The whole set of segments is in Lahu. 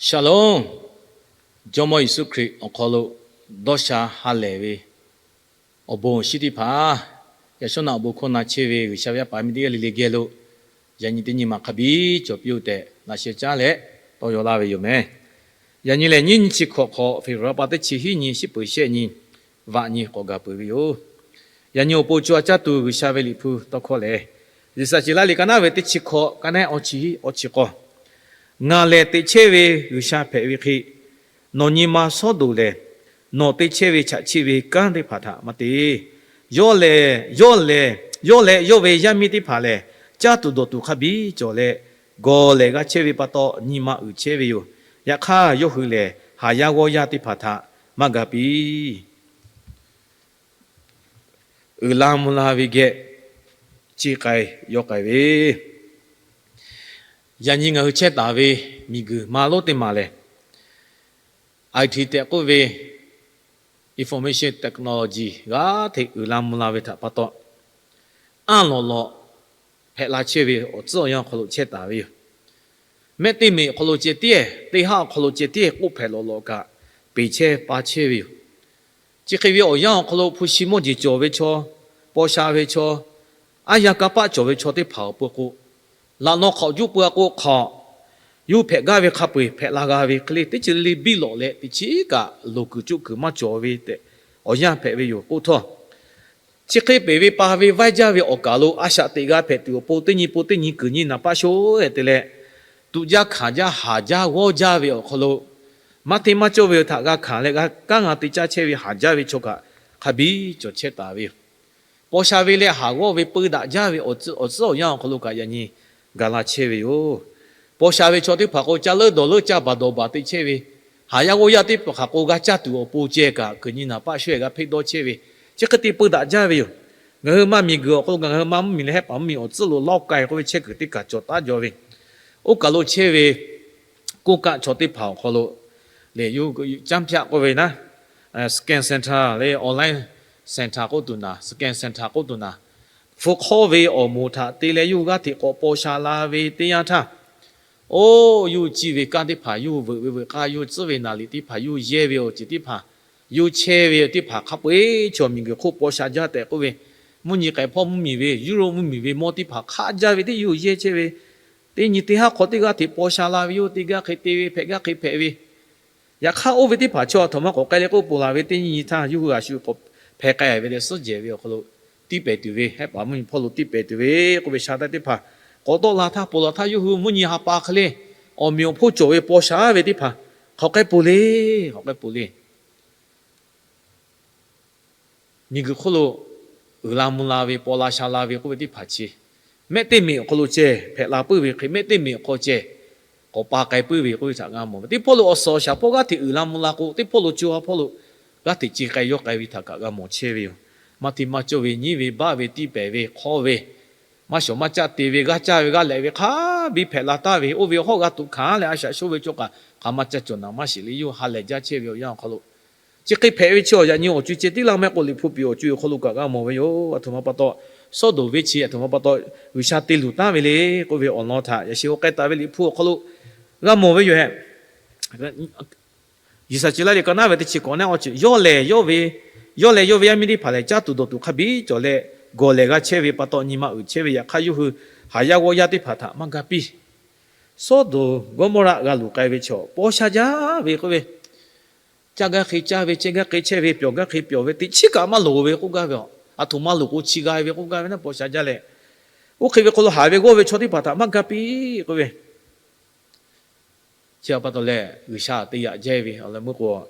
Shalom. Jawˇmawˇ Yeˍsuˆ Hkriꞈ awˬ hk'aw lo dawˇ sha ha lehˬ ve awˬ bon awˬ shinˉ teˇ hpaˍ, yaꞈ shawˉ naꞈ awˬ bon hkawˇ na chehˇ ve G'uiˬsha ve yaˇ paˍ miˇ teˇ g'aˇ le le geh lo, yaꞈ nyi teˇ nyi ma hk'a biˇ cawˬ piˇ-oˆ tehꞈ laꞈ sheh caˉ leh tawˇ yaw laˇ ve yoˬ meh. Yaꞈ nyi lehˬ, nyiˇ nyi chi hkawꞈ hk'awꞈ, February pa teˇ chi hiˉ nyi, shiˉ peuˬ shehˆ nyi, vaꞈ nyi k'awꞈ gaˬ peuˬ ve yoˬ. Yaꞈ nyi awˬ pon co ha caˇ tuˬ G'uiˬsha ve Liꞈ hpu tawˇ hkawˇ lehˬ, Liꞈ htaꞈ ceˬ laˇ liꞈ ka naˉ ve teˇ chi hkawꞈ, ka naˉ awˇ chi hiˉ awˇ chi k'awˇ, Ngaˬ lehˬ teꞈ chehˇ ve G'uiˬsha hpehꞈ ve hk'e, nawˬ nyi ma Sawˉdonˍ lehˬ, nawˬ te chehˇ ve chaꞈ chiˆ ve kanˉ teˇ hpaˍ htaꞈ maˇ te. Yawˇ lehˬ, yawˇ lehˬ, yawˇ leh yawˇ ve yaˇ miˇ teˇ hpaˍ lehˬ, caˇ tuˬ dawˬ tuˬ hk'a biˇ cawˬ leh, gawˬ lehˬ g'a chehˇ ve pa taw nyi ma uiˍ chehˇ ve yoˬ. Yaꞈ hk'aˇ, yawˇ hui lehˬ haˍ yaˇ g'awˇ yaˇ teˇ hpaˍ htaꞈ maˇ ga piˇ. Uiˍ la mvuh la ve geh chi k'ai yawˇ k'ai ve, yaꞈ nyi ngaˬ hui chehˇ taˍ ve miˬguiˬ ma lonˉ teˇ maˬ lehˬ, I T tehꞈ k'oˆ ve information technology g'aˇ hteꞈ uiˍ la mvuh la ve htaꞈ pa taw, anˇ lawꞈ lawꞈ hpehꞈ la chehˇ ve awˬ tcuhˉ awˬ yanˇ awˬ hk'aw lo chehˇ taˍ ve yoˬ. Mehˆ teˇ meꞈ awˬ hk'aw lo ceh tiˉ, teˇ haˉ awˬ hk'aw lo ceh tiˉ k'oˆ hpehꞈ lawꞈ lawꞈ kaꞈ, peˬ chehˇ pa chehˇ ve yoˬ. Chi hk'e ve awˬ yanˇ awˬ hk'aw lo hpu shi mawˇ jeˬ cawˬ ve chaw, paw sha ve chaw, aˉ yanˇ kanˇ paˆ cawˬ ve chaw teˇ hpaˍ awˬ pon k'o, laꞈ naw hk'awꞈ juˇ pui a k'o hk'awꞈ, yawˇ hpehꞈ gaˇ ve hk'a peu-eˬ hpehꞈ la g'a ve hk'e le, teˇ ceuˬ le le biˇ lawꞈ leh teꞈ chiˉ kaꞈ loˍ kuiˬ coˆ kuiˬ maˇ cawˬ ve tehꞈ awˬ yanˇ hpehꞈ ve yoˬ k'oˆ htawˇ, chi hk'e peˬ ve pa ve vaiˇ jaˇ ve awˬ kaˬ lo a shaꞈ teꞈ g'a hpehꞈ tuˬ awˬ pon teˇ nyi pon teˇ nyi kuiˬ nyi naˍ paˆ shoˉ-e te leh, tuꞈ jaˇ hkanˍ jaˇ haˍ jaˇ g'awˇ jaˇ ve awˬ hk'aw lo, maˇ hteˇ maˇ cawˇ ve htaꞈ g'a hkanˍ leh g'a kanˉ g'a te caˇ chehˇ ve haˍ jaˇ ve chaw kaꞈ hk'a biˇ cawˬ chehˇ taˍ ve yoˬ. Paw sha ve leh haˍ g'awˇ ve peu daꞈ jaˇ ve awˬ tcuhˉ awˬ yanˇ awˬ hk'aw lo kaꞈ yaꞈ nyi gaˬ la chehˇ ve yoˬ. Paw sha ve chaw teˇ hpaˍ k'o, caˇ leuˉ dawˬ leuˉ caˇ baˬ dawˬ baˬ te chehˇ ve, haˍ yaˇ g'awˇ yaˇ teˇ hpaˍ hk'aˬ k'o g'a caˇ tuˬ awˬ pon ceh kaꞈ kuiˬ nyi naˍ paˆ shoˉ-e g'a hpeˆ dawˇ chehˇ ve, chi hk'e te peu daꞈ jaˇ ve yoˬ. Ngaˬ hui ma miˬguiˬ awˬ hk'aw lo ngaˬ hui ma mvuhˇmiˬ leh hehˉ paˍ mvuhˇmiˬ awˬ tcuhˉ lo lawˇ k'ai k'oˆ ve chehˇ kuiˬ teˇ kaˬ cawˬ taˉ jaw ve, oˇ kaˬ lo chehˇ ve โครงการ chaw teˇ hpaˍ awˬ hk'aw lo lehˬ, yawˇ แจ้งพัฒน์ k'oˆ ve naˉ, scan center leh online center k'oˆ tuˬ naˍ, scan center k'oˆ tuˬ naˍ, hpu hk'awˇ ve awˬ moˍ htaꞈ te leh yawˇ hui g'aˇ hteꞈ k'awꞈ paw sha la ve teˇ yanˇ htaˇ, oˇ yawˇ hui ciˇ ve kanˉ teˇ hpaˍ yawˇ hui veuꞈ ve veuꞈ k'aˇ, yawˇ hui tcuhˉ ve naˍ liꞈ teˇ hpaˍ, yawˇ hui yehˇ ve awˬ ceuˬ teˇ hpaˍ, yawˇ hui chehˇ ve teˇ hpaˍ hk'a peu-eˬ chaw miˬguiˬ hk'oˆ paw sha jaˇ tehꞈ k'oˆ ve, mvuhˇ nyi k'ai hpawˇ mvuhˇmiˬ ve, Europe mvuhˇmiˬ ve mawˇ teˇ hpaˍ hk'aˆ jaˇ ve teˇ yawˇ hui yehˇ chehˇ ve, teˇ nyi teˇ haˉ hk'awꞈ teˇ g'aˇ hteꞈ paw sha la ve, yawˇ hui te gaˇ hk'e te ve, hpehꞈ gaˇ hk'e hpehꞈ ve, yaꞈ hk'aˇ oˇ ve teˇ hpaˍ chaw aˬ htoꞈ ma k'awꞈ k'ai leh k'oˆ pon la ve teˇ nyi nyi htaˇ, yawˇ hui a shu k'awꞈ hpeh k'ai ve leh suhˉ jehˬ ve awˬ hk'aw lo tiˇ pehˍ tuˬ ve, hehˉ paˍ mvuhˇmiˬ hpawˇ lo tiˇ pehˍ tuˬ ve k'oˆ ve sha taˇ teˇ hpaˍ k'awꞈ tawˆ la htaˇ, pon la htaˇ yawˇ hui mvuhˇ nyi ha pa hk'e le awˬ meꞈ awˬ hponˇ cawˬ ve paw sha ve teˇ hpaˍ hk'aˬ k'ai pon le, k'awꞈ k'ai pon le. Miˬguiˬ hk'oˆ lo uiˍ la mvuh la ve, paw la sha la ve k'oˆ ve teˇ hpaˍ chi, mehˆ teˇ meꞈ awˬ hk'aw lo ceh hpehꞈ la puiˉ ve hk'e, mehˆ teˇ meꞈ awˬ hk'aw ceh k'awꞈ pa k'ai puiˉ ve k'oˆ ve htaꞈ g'a mawˬ ve. Teˇ hpawˇ lo awˬ suhˍ awˬ shaˍ hpawˇ g'aˇ hteꞈ uiˍ la mvuh la k'o, teˇ hpawˇ lo co ha hpawˇ lo g'aˇ hteꞈ ce k'ai yawˇ k'ai ve htaꞈ kaꞈ g'a mawˬ chehˇ ve yoˬ. Maˇ hteˇ maˇ cawˇ ve, nyiˉ ve, baˆ ve, tiˇ pehˍ ve, hk'awˇ ve, maˇ shawˍ maˇ caˆ te ve, g'aˇ caˇ ve, g'aˇ lehꞈ ve hk'a biˇ hpehꞈ la taˍ ve, oˇ ve hawˉ g'a tuꞈ hkanˍ leh a shaꞈ shoˉ ve chaw kaꞈ hk'aˬ ma ca cawˬ naˍ maˇ shiˍ le, yawˇ ha lehˬ jaˇ chehˇ ve awˬ yanˇ awˬ hk'aw lo, chi hk'e hpehꞈ ve chi awˬ yaꞈ nyi awˬ co ceh tiˉ laˇ meh k'o, Liꞈ hpu piˍ awˬ co awˬ hk'aw lo kaꞈ g'a mawˬ ve yoˬ. Aˬ htoꞈ ma pa taw, Sawˉdonˍ venˇ chi aˬ htoꞈ ma pa taw, G'uiˬsha te luˬ taˍ ve le k'oˆ ve awˬ lawn htaꞈ yaꞈ sheh k'awꞈ k'ai taˍ ve Liꞈ hpu awˬ hk'aw lo g'a mawˬ ve yoˬ hehꞈ. Yeˍzaˍceˍlaˆ liꞈ ka naˉ ve teˇ chi k'awꞈ naˉ awˇ ceuˬ, yawˇ lehˬ yawˇ ve, yawˇ leh yawˇ ve yaˇ miˇ teˇ hpaˍ lehˬ, caˇ tuˬ dawˬ tuˬ hk'a biˇ cawˬ leh, gawˬ lehˬ g'a chehˇ ve pa taw nyi ma uiˍ chehˇ ve, yaꞈ hk'aˇ yawˇ hui haˍ yaˇ g'awˇ yaˇ teˇ hpaˍ htaꞈ maˇ ga piˇ. Sawˉdonˍ Gawˇmawˇraˆ g'a luˬ k'ai ve chaw paw sha jaˇ ve k'oˆ ve, caˇ gaˇ hk'e caˇ ve, chehˇ gaˇ hk'e chehˇ ve, pyawˬ gaˇ hk'e pyawˬ ve, teꞈ chiˉ kaꞈ maˇ loˍ ve k'oˆ gaˇ ve, aˬ htoꞈ ma loˍ k'o chi g'a ve k'oˆ gaˇ ve naˉ, paw sha jaˇ leh, oˇ hk'e ve hk'aw lo haˍ ve g'awˇ ve chaw teˇ hpaˍ htaꞈ maˇ ga piˇ k'oˆ ve, chi pa taw leh G'uiˬsha te yaꞈ jehˇ ve awˬ lawn meuˇ k'o,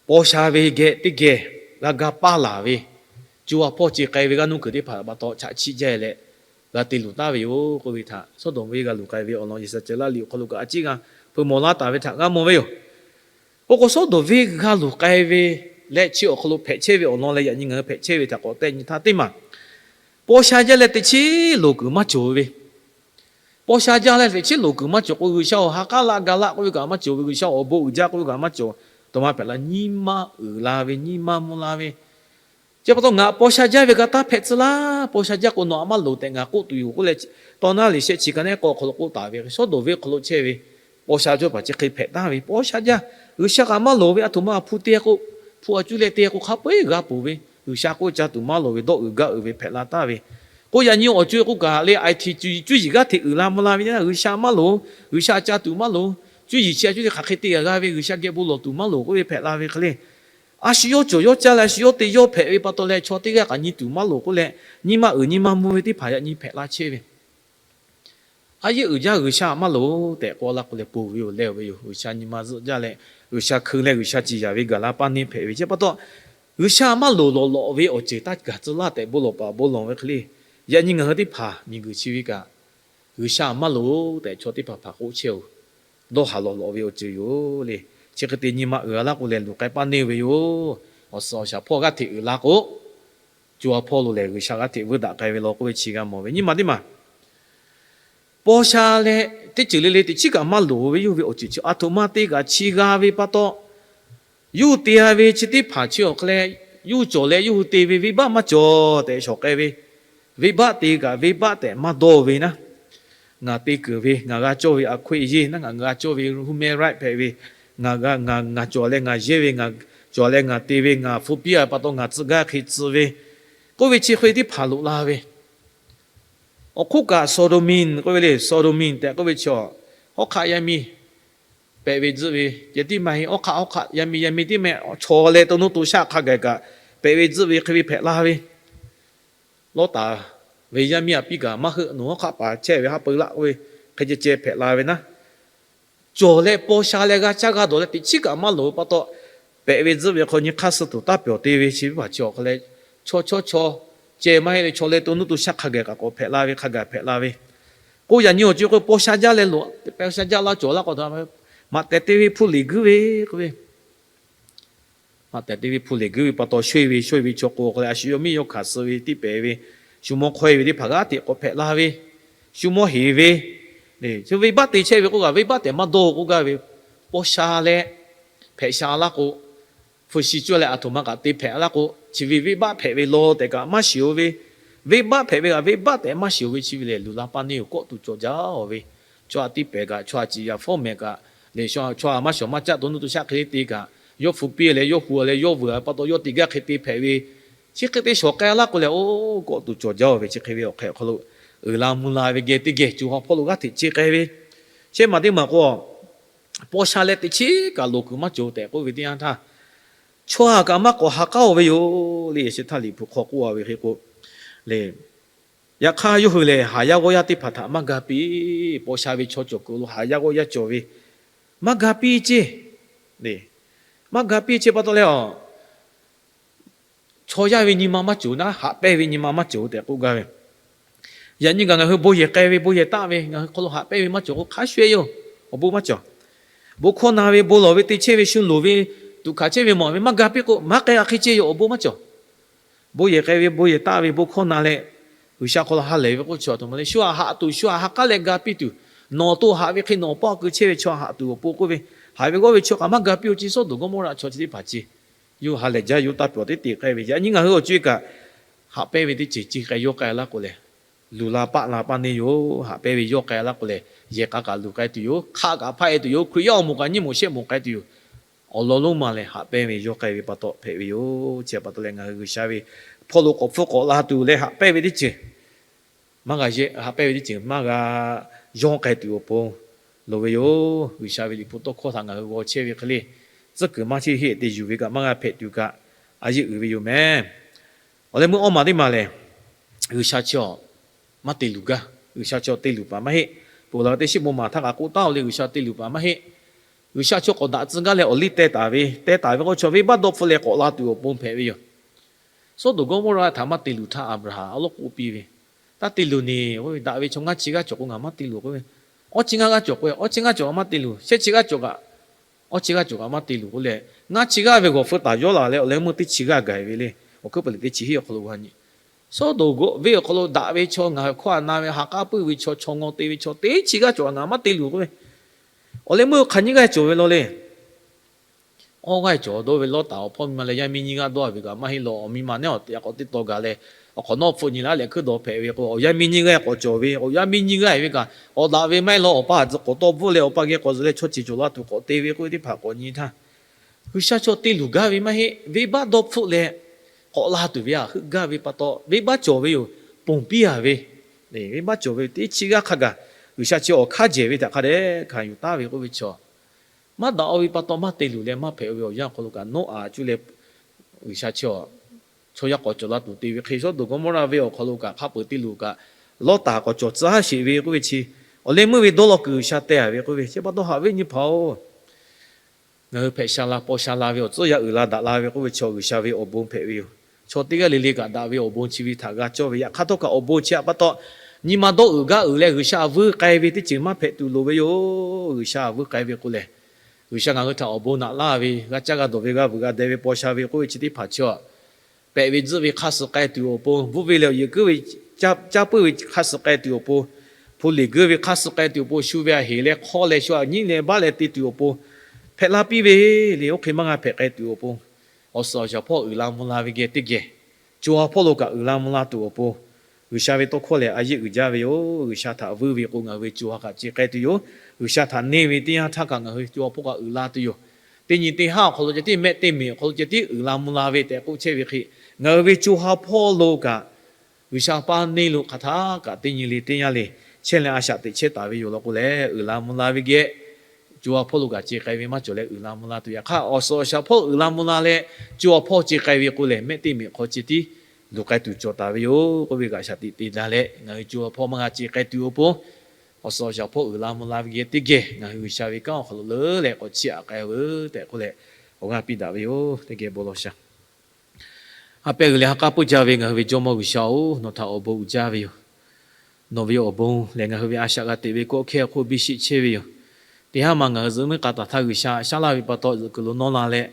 paw sha ve geh teˇ geh g'a ga paˇ laˬ ve, co ha hpawˇ ce k'ai ve g'aˇ nuˇ kuiˬ teˇ hpaˍ pa taw chaꞈ chiˆ jaˇ leh g'a te luˬ taˍ ve yoˬ k'oˆ ve htaꞈ Sawˉdonˍ venˇ g'a luˬ k'ai ve awˬ lawn Yeˍzaˍceˍlaˆ liꞈ awˬ hk'aw lo kaꞈ a ciˉ g'a hpeuꞈ mawˬ laˇ taˍ ve htaꞈ g'a mawˬ ve yoˬ. Oˇ k'o, Sawˉdonˍ venˇ g'a luˬ k'ai ve leh chi awˬ hk'aw lo hpehꞈ chehˇ ve awˬ lawn leh yaꞈ nyi ngaˬ hui hpehꞈ chehˇ ve htaꞈ k'awꞈ tehˆ nyi htaˇ teˇ maˬ, paw sha jaˇ leh teꞈ chiˉ loˍ kuiˬ maˇ cawˬ ve, paw sha jaˇ leh teꞈ chiˉ loˍ kuiˬ maˇ cawˬ k'o, G'uiˬsha awˬ ha k'aˉ laˆ ga laˆ k'oˆ ve kaꞈ maˇ cawˬ ve, G'uiˬsha awˬ bon uiˍ jaˇ k'oˆ ve kaꞈ maˇ cawˬ. Aˬ htoꞈ ma hpehꞈ la, nyi ma uiˍ la ve, nyi ma mvuh la ve, chi pa taw ngaˬ paw sha jaˇ ve g'a taˇ hpehꞈ tcuh laˇ. Paw sha jaˇ k'o nawˬ aꞈ maˇ loˍ tehꞈ ngaˬ k'oˆ tuˬ yoˬ k'oˆ leh, Tawˇ naˉ liꞈ shehˆ chi ka naˉ k'awˇ awˬ hk'aw lo k'oˆ taˍ ve, Sawˉdonˍ venˇ hk'aw lo chehˇ ve Paw sha cawˇ paˍ chi hk'e hpehꞈ taˍ ve paw sha jaˇ. G'uiˬsha kaꞈ maˇ loˍ ve, aˬ htoꞈ ma hpu te k'o, hpu a cuˇ leh te k'o hk'a peu-eˬ g'a ponˬ ve, G'uiˬsha k'oˆ ca tuˬ maˇ loˍ ve, dawˇ uiˍ gaˇ uiˍ ve hpehꞈ la taˍ ve. K'o yaꞈ nyi awˬ co-e k'oˆ kaꞈ le, a htoꞈ cuˇ yiˍ cuˇ yiˍ g'aˇ hteꞈ uiˍ la mvuh la ve, G'uiˬsha maˇ loˍ, G'uiˬsha ca tuˬ maˇ loˍ, cuˇ yiˍ chi a cuˇ te hk'aˬ hk'e te g'a g'a ve, G'uiˬsha geh bon lawˬ tuˬ maˇ loˍ k'oˆ ve hpehꞈ la ve hk'e le. A shu yawˇ cawˬ yawˇ caˇ leh a shu yawˇ te yawˇ hpehꞈ ve pa taw leh, chaw teˇ g'aˇ kaꞈ nyi tuˬ maˇ loˍ k'oˆ leh, nyi ma uiˍ nyi ma mvuh ve teˇ hpaˍ yaꞈ nyi hpehꞈ la chehˇ ve. A yehˉ uiˍ jaˇ G'uiˬsha maˇ loˍ tehꞈ k'oˆ laˇ k'o leh, ponˬ ve yoˬ, leh ve yoˬ. G'uiˬsha nyi ma zuhˆ jaˇ leh, G'uiˬsha hkeu leh G'uiˬsha ciˍ yanˍ ve gaˬ la paˇ neˇ hpehꞈ ve. Chi pa taw, G'uiˬsha maˇ loˍ lawˬ lawꞈ ve awˬ ceuˬ taˇ gaˬ tcuh laˇ tehꞈ bon lawˬ paˍ bon lawˬ ve hk'e le. Yaꞈ nyi ngaˬ hui teˇ hpaˍ miˬguiˬ chi ve kaꞈ, G'uiˬsha maˇ loˍ tehꞈ chaw teˇ hpaˍ hpaˍ k'oˆ chehˇ-oˬ. Dawˇ haˍ lawˬ lawꞈ ve awˬ ceuˬ yoˬ le. Chi hk'e te nyi ma uiˍ a laˇ k'o leh, luˬ k'ai paˇ neˇ ve yoˬ. Awˬ suhˍ awˬ shaˍ hpawˇ g'aˇ hteꞈ uiˍ la k'o, co a hpawˇ lo lehˬ G'uiˬsha g'aˇ hteꞈ vuiˇ daꞈ k'ai ve law k'oˆ ve chi g'a mawˬ ve. Nyi ma teˇ maˬ paw sha leh teˇ ceuˬ le le teꞈ chiˉ kaꞈ maˇ loˍ ve yawˇ hui ve awˬ ceuˬ chi aˬ htoꞈ ma te kaꞈ chi g'a ve pa taw, yawˇ hui te a ve chi teˇ hpaˍ chi awˬ hk'aw leh, yawˇ hui cawˬ leh yawˇ hui te ve venˇbaˆ maˇ cawˬ tehꞈ shawˍ k'ai ve, venˇbaˆ te kaꞈ venˇbaˆ tehꞈ maˇ dawˇ ve naˉ, ngaˬ te keunˍ ve, ngaˬ g'a cawˇ ve a hkoeˆ yeˇ naˉ, ngaˬ g'a cawˇ ve human right hpehꞈ ve, ngaˬ ngaˬ cawˬ leh ngaˬ yehˇ ve, ngaˬ cawˬ leh ngaˬ te ve, ngaˬ hpu piˇ a pa taw ngaˬ tcuh gaˇ hk'e tcuh ve, k'oˆ ve chi hk'e teˇ hpaˍ loꞈ la ve. Awˬ hk'oˆ kaꞈ sodomy k'oˆ ve le, sodomy tehꞈ k'oˆ ve chi, hawˉ hk'aˆ yaˇ miˇ pehꞈ ve tzuhˆ ve, ceh tiˉ maˇ heˆ, hawˉ hk'aˆ hawˉ hk'aˆ yaˇ miˇ yaˇ miˇ tiˉ mehˆ, chaw leh to nuˇ to shaˆ hk'a gaˬ kaꞈ pehꞈ ve tzuhˆ ve hk'e ve hpehꞈ la ve. Lawˇtaˍ ve yaˇ miˇ a piˇ kaꞈ maˇ heuˆ, nawˬ hawˉ hk'aˆ paˍ chehˇ ve haˉ peu laˆ k'oˆ ve hk'e ceh ceh hpehꞈ la ve naˉ, cawˬ leh paw sha leh g'a caˇ g'a dawˬ leh teꞈ chiˉ kaꞈ maˇ loˍ ve pa taw, pehꞈ ve tzuhˆ ve hk'aw nyi hk'aˇ suh tuˬ taˇ pyawˬ te ve chi teˇ hpaˍ chi awˬ hk'aw leh, chaw chaw chaw ceh maˇ heˆ leh chaw leh to nuˇ to shaˆ hk'a gaˬ kaꞈ k'awꞈ hpehꞈ la ve, hk'a gaˬ hpehꞈ la ve. K'o yaꞈ nyi awˬ co k'o paw sha jaˇ leh loꞈ, paw sha jaˇ laˇ cawˬ laˇ k'o, maꞈ tehˬ te ve hpu liꞈ guiˇ ve k'oˆ ve, maꞈ tehˬ te ve hpu liꞈ guiˇ ve pa taw, shoˆ e ve shoˆ e ve chaw k'o awˬ hk'aw leh a shu yawˇ miˇ yawˇ hkanˍ suh ve tiˇ pehˍ ve, shu mawˇ hk'awehˇ ve teˇ hpaˍ g'aˇ hteꞈ k'awꞈ hpehꞈ la ve, shu mawˇ heˍ ve, venˇbaˆ te chehˇ ve k'oˆ kaꞈ venˇbaˆ tehꞈ maˇ dawˇ k'oˆ gaˇ ve, paw sha leh hpehꞈ sha laˇ k'o, hpu shi cuˇ leh aˬ htoꞈ ma kaꞈ te hpehꞈ laˇ k'o, chi ve venˇbaˆ hpehꞈ ve law tehꞈ kaꞈ maˇ shiˍ-oˬ ve, venˇbaˆ hpehꞈ ve kaꞈ venˇbaˆ tehꞈ maˇ shiˍ-oˬ ve chi ve lehˬ, luˬ la paˇ neˇ yoˬ. Kawˆ tuˬ cawˬ jaˇ-oˬ ve, chaw htaꞈ tiˇ pehˍ kaꞈ, chaw htaꞈ ciˍ yaꞈ fawˉ mehˍ kaꞈ, leh chaw htaꞈ maˇ shawˍ maˇ caˆ to nuˇ to shaˆ hk'e te kaꞈ, yawˇ hpu piˇ leh yawˇ hu leh yawˇ vuiˬ pa taw yawˇ te gaˇ hk'e te hpehꞈ ve, chi hk'e te shawˍ k'ai laˇ k'o lehˬ, oˇ kawˆ tuˬ cawˬ jaˇ-oˬ ve, chi hk'e ve awˬ hk'e awˬ hk'aw lo uiˍ la mvuh la ve geh teˇ geh co ha hpawˇ lo g'aˇ hteꞈ ce k'ai ve, shehˆ maˬ teˇ maˬ k'o, paw sha leh teꞈ chiˉ kaꞈ loˍ kuiˬ maˇ cawˬ tehꞈ k'oˆ ve teˇ yanˇ htaˇ, chaw htaꞈ kaꞈ maˇ k'awꞈ ha k'aˉ-oˬ ve yoˬ le. Yaꞈ sheh htaˇ Liꞈ hpu hk'aw k'oˆ a ve hk'e k'o, le, yaꞈ hk'aˇ yawˇ hui lehˬ haˍ yaˇ g'awˇ yaˇ teˇ hpaˍ htaꞈ maˇ ga piˇ. Paw sha ve chaw cawˬ kuiˬ lo haˍ yaˇ g'awˇ yaˇ cawˬ ve maˇ ga piˇ ceˇ. Maˇ ga piˇ ceˇ pa taw leh, chaw yaˇ ve nyi ma maˇ cawˬ naˉ, haꞈ pehnˇ ve nyi ma maˇ cawˬ tehꞈ k'oˆ gaˇ ve. Yaꞈ nyi kaꞈ ngaˬ hui bon yehˬ k'ai ve, bon yehˬ taˆ ve, ngaˬ hui hk'aw lo haꞈ pehnˇ ve maˇ cawˬ k'o, hk'a shuˍ-e yoˬ. Awˬ bon maˇ cawˬ. Bon hkawˇ na ve, bon lawˬ ve, te chehˇ ve, shu loˍ ve, tuꞈ hkanˍ chehˇ ve, mawˬ ve maˇ ga piˇ k'o, maˇ k'ai g'a hk'e ceˇ yoˬ. Awˬ bon maˇ cawˬ. Bon yehˬ k'ai ve, bon yehˬ taˆ ve, bon hkawˇ na leh, G'uiˬsha hk'aw lo ha lehˬ ve k'oˆ chi aˬ htoꞈ ma le. Shu htaꞈ haꞈ tuˬ, shu htaꞈ ha k'aˉ leh ga piˇ tuˬ, nawˬ awˬ to haꞈ ve hk'e nawˬ awˬ paˇ awˬ ku chehˇ ve chaw haꞈ tuˬ awˬ pon k'oˆ ve, haꞈ ve g'awˇ ve chaw kaꞈ maˇ ga piˇ-oˬ ceˇ. Sawˉdonˍ Gawˇmawˇraꞈ chaw chi teˇ hpaˍ ceˇ. Yawˇ ha lehˬ jaˇ, yawˇ taˇ pyawˬ teˇ te k'ai ve. Yaꞈ nyi ngaˬ hui awˬ co-e kaꞈ, haꞈ pehnˇ ve teˇ ceuˬ ce k'ai yawˇ k'ai laˇ k'o lehˬ, luˬ la paˆ la paˇ neˇ yoˬ. Haꞈ pehnˇ ve yawˇ k'ai laˇ k'o lehˬ, yehˬ k'a kaꞈ luˬ k'ai tuˬ yoˬ. Hk'aˆ kaꞈ hpaˆ-e tuˬ yoˬ. Hkriꞈ yaˇ awˬ moˍ kaꞈ nyiˇ moˍ shehˆ moˍ k'ai tuˬ yoˬ. Awˬ lawn lonˉ ma lehˬ, haꞈ pehnˇ ve yawˇ k'ai ve pa taw hpehꞈ ve yoˬ. Chi pa taw leh ngaˬ hui G'uiˬsha ve hpawˇ lo k'awꞈ hpfuhˇ k'awꞈ la tuˬ leh haꞈ pehnˇ ve teˇ ceuˬ maˇ g'a yehˇ, haꞈ pehnˇ ve teˇ ceuˬ maˇ g'a yawˇ k'ai tuˬ awˬ pon loˍ ve yoˬ. G'uiˬsha ve Liꞈ hpu tawˇ hkawˇ htaꞈ ngaˬ hui g'aw chehˇ ve hk'e le, tcuhˉ kuiˬ maˇ cheˇ heˆ te yuˬ ve kaꞈ maˇ g'a hpehꞈ tuˬ kaꞈ, a yehˉ uiˍ ve yoˬ mehˍ. Awˬ leh meuˇ awˇ maˬ teˇ maˬ lehˬ, G'uiˬsha chi awˬ maˇ te luˬ gaˇ. G'uiˬsha chi awˬ te luˬ paˍ maˇ heˆ. Ponˬ laˬ ve teˇ shiˉ bon maˬ htaˇ kaꞈ k'oˆ taˉ-oˬ le, G'uiˬsha te luˬ paˍ maˇ heˆ. G'uiˬsha chi k'awꞈ daꞈ tcuh gaˇ leh awˬ liˇ teh taˍ ve, teh taˍ ve k'o chaw venˇbaˆ dawˇ hpfuhˆ leh k'awꞈ la tuˬ awˬ pon hpehꞈ ve yoˬ. Sawˉdonˍ Gawˇmawˇraꞈ htaꞈ maˇ te luˬ htaˇ, Aˍbraˍhanˍ a lawˉ k'oˆ piˇ ve, Taˇ te luˬ neˬ, daꞈ ve chaw ngaˇ chi g'aˇ cawˬ k'o ngaˬ maˇ te luˬ k'oˆ ve, awˇ chi ngaˇ g'aˇ cawˬ k'o, awˇ chi ngaˇ cawˬ kaꞈ maˇ te luˬ, shehˆ chi g'aˇ cawˬ kaꞈ, awˇ chi g'aˇ cawˬ kaꞈ maˇ te luˬ k'oˆ leh, ngaˇ chi g'aˇ ve g'awˬ feu taˍ yawˇ laˬ leh awˬ leh meuˇ teˇ chi g'aˇ gaˬ ve le. Awˬ hkuiˉ puiˍ leh teˇ chi hiˆ awˬ hk'aw lo g'a nyi. Sawˉdonˍ venˇ awˬ hk'aw lo daꞈ ve chaw, ngaˬ hui hkawˇ htaꞈ na ve, ha k'aˉ puiˉ ve chaw, chaw ngaw te ve chaw teˇ chi g'aˇ cawˬ kaꞈ ngaˬ maˇ te luˬ k'oˆ ve, awˬ leh meuˇ hk'aˬ nyiˇ g'aˇ cawˬ ve law le. Awˇ g'aˇ cawˬ dawˇ ve Lawˇtaˍ awˬ hpawˇ miˇ ma leh yaˇ miˇ nyiˇ g'aˇ dawˇ ve kaꞈ maˇ heˆ law. Awˬ miˇ ma neˉ awˬ te k'awꞈ teˇ taw gaˬ leh, Awˬ hk'awꞈ nawˉ hpfuhˆ nyi laˉ leh hkuiˉ dawˬ hpehꞈ ve k'o, awˬ yaˇ miˇ nyiˇ g'aˇ k'awꞈ cawˬ ve, awˬ yaˇ miˇ nyiˇ g'aˇ ve kaꞈ k'awꞈ daꞈ ve maˇ heˆ law, awˬ pa a tcuh k'awꞈ tawˇ bvuhˆ leh awˬ pa geh k'awꞈ zuhꞈ leh chaw ceˬ cawˬ la tuˬ k'awꞈ te ve k'oˆ ve teˇ hpaˍ k'awꞈ nyi htaˇ, G'uiˬsha chaw te luˬ gaˇ ve maˇ heˆ. Venˇbaˆ dawˇ hpfuhˆ leh k'awꞈ la tuˬ ve a heuˆ gaˇ ve pa taw, venˇbaˆ cawˬ ve yoˬ, ponˬ piˇ a ve, venˇbaˆ cawˬ ve teˇ chi g'aˇ hk'a gaˬ G'uiˬsha chi awˬ hk'aˇ jehˬ ve htaꞈ hk'a dehꞈ hkanˍ yuˬ taˍ ve k'oˆ ve chaw, maˇ daꞈ-o ve pa taw maˇ te luˬ leh maˇ hpehꞈ-o ve awˬ yanˇ awˬ hk'aw lo kaꞈ Noˉaꞈ cuˇ leh G'uiˬsha chi a chaw yaˇ k'awꞈ cawˬ la tuˬ te ve hk'e, Sawˉdonˍ Gawˇmawˇraˆ venˇ awˬ hk'aw lo kaꞈ hk'a peu-eˬ te luˬ kaꞈ, Lawˇtaˍ k'awꞈ cawˬ tcuh sheˍ ve k'oˆ ve chi, awˬ leh meuˇ ve dawˇ law kuiˬ G'uiˬsha teh a ve k'oˆ ve chi pa taw, haꞈ viˉ nyi hpaˍ-oˬ, ngaˬ hui hpehꞈ sha la paw sha la ve awˬ tcuhˉ yaˇ uiˍ la daꞈ la ve k'oˆ ve chaw G'uiˬsha ve awˬ bon hpehꞈ ve yoˬ. Chaw teˇ g'aˇ le le kaꞈ daꞈ ve awˬ bon chi ve htaꞈ g'a cawˇ ve, yaꞈ hk'aˇ htawˇ kaꞈ awˬ bon chi htaꞈ pa taw nyi ma dawˇ uiˍ gaˇ uiˍ leh G'uiˬsha vuiˇ k'ai ve teˇ ceuˬ maˇ hpehꞈ tuˬ loˍ ve yoˬ. G'uiˬsha vuiˇ k'ai ve k'o lehˬ, G'uiˬsha ngaˬ hui htaꞈ awˬ bon naꞈ laˇ ve, g'a caˇ g'a dawˬ ve, g'a vuiˬ g'a deh ve paw sha ve k'oˆ ve chi teˇ hpaˍ chi a pehꞈ ve tzuhˆ ve hk'aˇ suh k'ai tuˬ awˬ pon, bvuhˇ ve leh awˬ yehˬ kuiˉ ve caˇ puiˉ ve hk'aˇ suh k'ai tuˬ awˬ pon, hpu liꞈ guiˇ ve hk'aˇ suh k'ai tuˬ awˬ pon, shu ve a heˍ leh hk'awˇ leh shu a nyiˉ leh baˆ leh te tuˬ awˬ pon hpehꞈ la piˇ ve le. Oˇ hk'e maˇ g'a hpehꞈ k'ai tuˬ awˬ pon, awˬ suhˍ awˬ shaˍ hpawˇ uiˍ la mvuh la ve geh teˇ geh co ha hpawˇ lo kaꞈ uiˍ la mvuh la tuˬ awˬ pon, G'uiˬsha ve tawˇ hkawˇ lehˬ a yeˆ uiˍ jaˇ ve yoˬ. G'uiˬsha htaꞈ vuiˇ ve k'o, ngaˬ hui ve co ha kaꞈ ce k'ai tuˬ yoˬ. G'uiˬsha htaꞈ neˇ ve teˇ yanˇ htaˇ kaꞈ ngaˬ hui co ha hpawˇ kaꞈ uiˍ la tuˬ yoˬ. Teˇ nyi teˇ haˉ awˬ hk'aw lo ceh tiˉ, mehˆ teˇ meꞈ awˬ hk'aw lo ceh tiˉ uiˍ la mvuh la ve tehꞈ k'oˆ chehˇ ve hk'e, ngaˬ hui ve co ha hpawˇ lo kaꞈ G'uiˬsha paˇ neˇ lo hk'aˬ htaˇ kaꞈ teˇ nyi le teˇ yanˇ le chehˇ leh a shaꞈ teꞈ chehˇ taˍ ve yoˬ law k'o lehˬ, uiˍ la mvuh la ve geh co ha hpawˇ lo kaꞈ ce k'ai ve maˇ cawˬ leh uiˍ la mvuh la tuˬ. Yaꞈ hk'aˇ, awˬ suhˍ awˬ shaˍ hpawˇ uiˍ la mvuh la leh co ha hpawˇ ce k'ai ve k'o lehˬ, mehˆ teˇ meꞈ hk'aw ceh tiˉ luˬ k'ai tuˬ cawˬ taˍ ve yoˬ k'oˆ ve kaꞈ shaꞈ teꞈ te da leh, ngaˬ hui co ha hpawˇ maˇ g'a ce k'ai tuˬ awˬ pon, awˬ suhˍ awˬ shaˍ hpawˇ uiˍ la mvuh la ve geh teˇ geh ngaˬ hui G'uiˬsha ve kanˉ awˬ hk'aw lo leuˉ leh k'awꞈ chiˇ aꞈ k'ai-o veuˬ tehꞈ k'oˆ leh, awˬ g'aˇ piˇ daꞈ ve yoˬ. Teˇ geh bon lawˬ shaˍ. Ha pehˇ g'uiˬ leh ha k'aˉ puiˇ jaˇ ve ngaˬ hui ve Jawˇmawˇ G'uiˬsha-oˬ, nawˬ htaꞈ awˬ bon uiˍ jaˇ ve yoˬ. Nawˬ ve awˬ bon lehˬ, ngaˬ hui ve a shaꞈ g'a teꞈ ve kawˆ hkehˇ awˬ hk'oˆ biˇ sheˆ chehˇ ve yoˬ. Teˇ haˉ ma ngaˬ hui zuhꞈ muiˉ k'a taˍ htaˇ G'uiˬsha shaˉ laˇ ve pa taw zuhꞈ kuiˬ lo nawˇ la leh,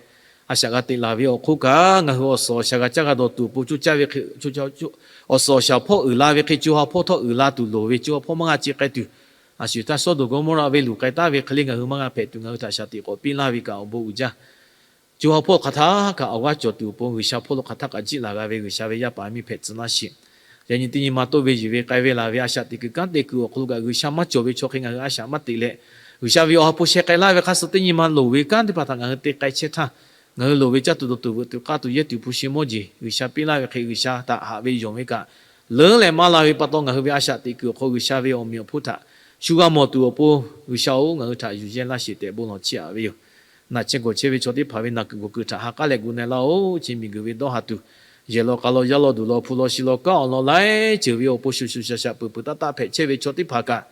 a shaꞈ g'a teꞈ laˬ ve awˬ hk'oˆ kaꞈ, ngaˬ hui awˬ suhˍ awˬ shaˍ g'a caˇ g'a dawˬ tuˬ awˬ pon coˇ caˇ ve hk'e, awˬ suhˍ awˬ shaˍ hpawˇ uiˍ la ve hk'e co ha hpawˇ htawˇ uiˍ la tuˬ loˍ ve co ha hpawˇ maˇ g'a ce k'ai tuˬ, a shu htaˇ Sawˉdonˍ Gawˇmawˇraˆ venˇ luˬ k'ai taˍ ve hk'e le ngaˬ hui maˇ g'a hpehꞈ tuˬ, ngaˬ hui htaꞈ shaˍ tiꞈ k'awꞈ piˇ laˇ ve kaꞈ awˬ bon uiˍ jaˇ. Co ha hpawˇ hk'aˬ htaˇ kaꞈ awˬ g'aˇ cawˬ tuˬ awˬ pon, G'uiˬsha hpawˇ lo hk'aˬ htaˇ kaꞈ jiˆ laˬ g'a ve G'uiˬsha ve yaˇ paˍ miˇ hpehꞈ tcuh laˇ sheˍ. Yaꞈ nyi teˇ nyi ma toˇ ve yiˬ ve k'ai ve laˬ ve a shaꞈ teꞈ kuiˬ kanˉ te kuiˬ awˬ hk'aw lo kaꞈ G'uiˬsha maˇ cawˬ ve chaw hk'e ngaˬ hui a shaꞈ maˇ teꞈ leh, G'uiˬsha ve awˬ ha hpu sheh k'ai laˇ ve hk'aˇ suh teˇ nyi ma loˍ ve kanˉ teˇ hpaˍ htaꞈ ngaˬ hui te k'ai chehˇ htaˇ, ngaˬ hui loˍ ve caˇ tuˬ dawˬ tuˬ veuꞈ tuˬ k'aˇ tuˬ yehˇ tuˬ hpu shi mawˇ jeˬ G'uiˬsha piˇ laˇ ve hk'e, G'uiˬsha htaꞈ haꞈ ve yonˍ ve kaꞈ leuˉ leh maˇ la ve pa taw, ngaˬ hui ve a shaꞈ teꞈ kuiˬ awˬ hk'aw G'uiˬsha ve awˬ meꞈ awˬ hponˇ htaꞈ shu g'a mawˬ tuˬ awˬ pon, G'uiˬsha-oˬ, ngaˬ hui htaꞈ yuˬ yehˇ laˇ sheˍ tehꞈ bon lawˬ chiˇ aꞈ ve yoˬ. Naˬ chehˇ gawˬ chehˇ ve chaw teˇ hpaˍ ve naˬ kuiˬ gawˬ kuiˬ htaꞈ ha k'aˉ leh gu na laˇ-oˬ. Chi miˬguiˬ ve dawˇ ha tuˬ, yehˬ law k'a law yaˇ law duˬ law hpu law shi law kanˉ awˬ lawn laiˉ ceuˬ ve awˬ pon shuˍ shuˍ shaˍ shaˍ peuˬ peuˬ taˇ taˆ hpehꞈ chehˇ ve chaw teˇ hpaˍ kaꞈ,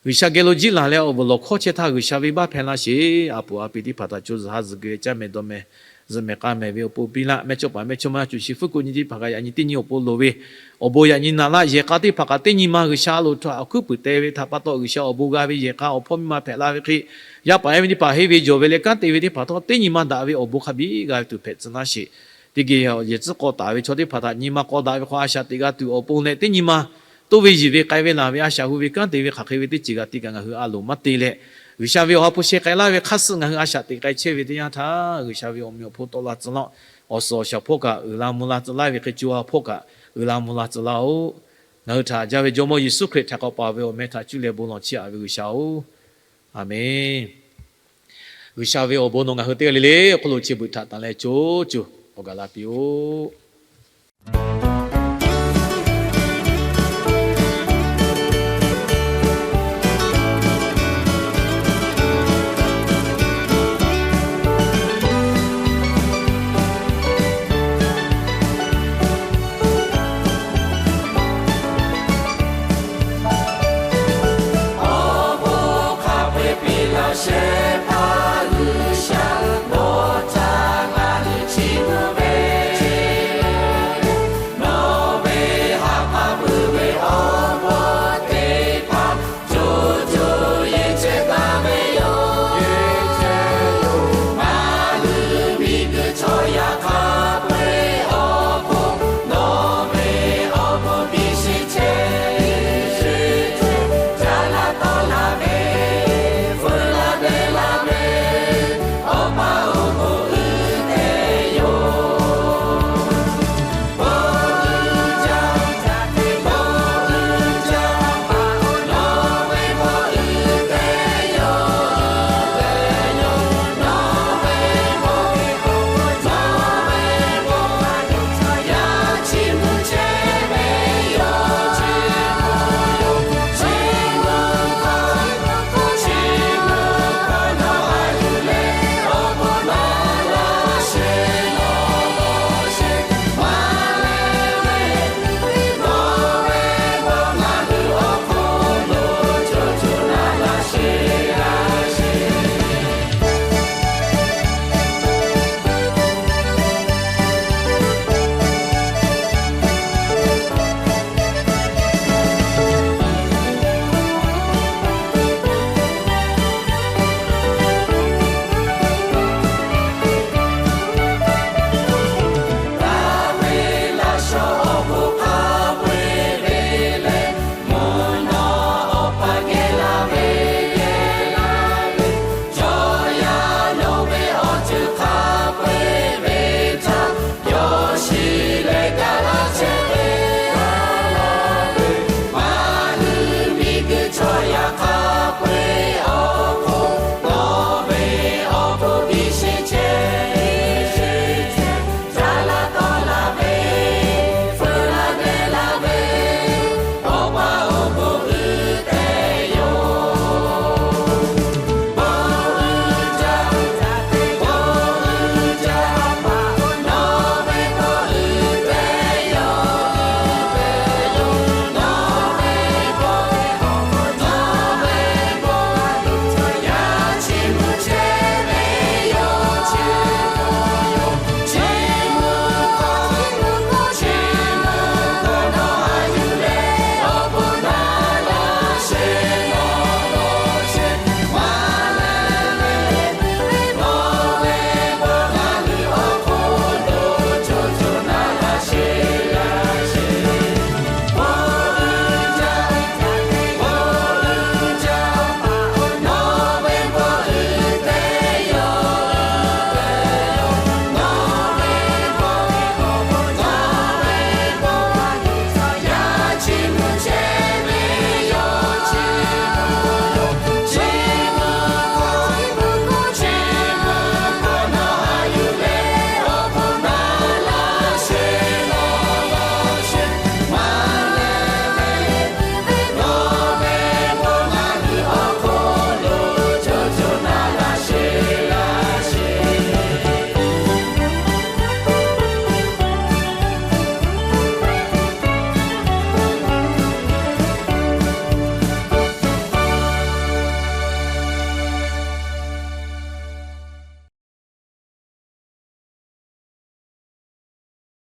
G'uiˬsha geh lo jiˆ laˬ leh awˬ vuiˬ lawˬ hkawˇ chehˇ htaˇ G'uiˬsha venˇbaˆ hpehˇ laˇ sheˍ. A puˍ a pi teˇ hpaˍ htaꞈ co zuhˬ ha zuhˬ geh caˇ mehˍ dawˬ mehˍ, zuhꞈ mehˍ k'a mehˍ ve awˬ pon piˇ laˇ. Mehˇchawˇpaˍ mehˇchawˇma cuˬ shi fuˉ kuꞈ nyi teˇ hpaˍ kaꞈ yaꞈ nyi teˇ nyi awˬ pon loˍ ve awˬ bon yaꞈ nyi naꞈ laˇ. Yehˬ k'a teˇ hpaˍ kaꞈ teˇ nyi ma G'uiˬsha lo htaꞈ awˬ hkuiˉ puiˍ te ve htaꞈ pa taw G'uiˬsha awˬ bon g'a ve yehˬ k'a awˬ hpawˇ miˇ ma hpehꞈ la ve hk'e, yaˇ paˍ yaˇ miˇ teˇ hpaˍ henˇ ve jawˬ ve leh kanˉ te ve teˇ hpaˍ htawˇ teˇ nyi ma daꞈ ve awˬ bon hk'a biˇ g'a ve tuˬ hpehꞈ tcuh laˇ sheˍ. Teˇ geh yehˬ tcuhˉ k'aw taˍ ve chaw teˇ hpaˍ htaꞈ nyi ma k'aw daꞈ ve hk'aw a shaꞈ teꞈ g'a tuˬ awˬ pon leh, teˇ nyi ma toˇ ve yiˬ ve k'ai ve laˬ ve a shaꞈ hu ve kanˉ te ve hk'aˬ hk'e ve teˇ ceuˬ g'a te kaꞈ ngaˬ hui a loˍ maˇ te leh, G'uiˬsha ve awˬ ha hpu sheh k'ai laˇ ve hk'aˇ suh ngaˬ hui a shaꞈ teꞈ k'ai chehˇ ve teˇ yanˇ htaˇ, G'uiˬsha ve awˬ meꞈ awˬ hponˇ tawˆ la tcuh laˇ-oˆ. Awˬ suhˍ awˬ shaˍ hpawˇ kaꞈ uiˍ la mvuh la tcuh laˇ ve hk'e, co ha hpawˇ kaꞈ uiˍ la mvuh la tcuh laˇ-oˆ. Ngaˬ hui htaꞈ haꞈ jaˇ ve Jawˇmawˇ Yeˍsuˆ Hkriꞈ htaꞈ k'awꞈ paˍ ve awˬ meh htaꞈ cuˇ leh bon lawˬ chiˇ aꞈ ve G'uiˬsha-oˬ, Aˍmenˇ. G'uiˬsha ve awˬ bon nawˬ ngaˬ hui teˇ g'aˇ le le awˬ hk'aw lo chi beuꞈ htaꞈ tanˬ leh co co awˬ gaˬ la piˇ-oˆ.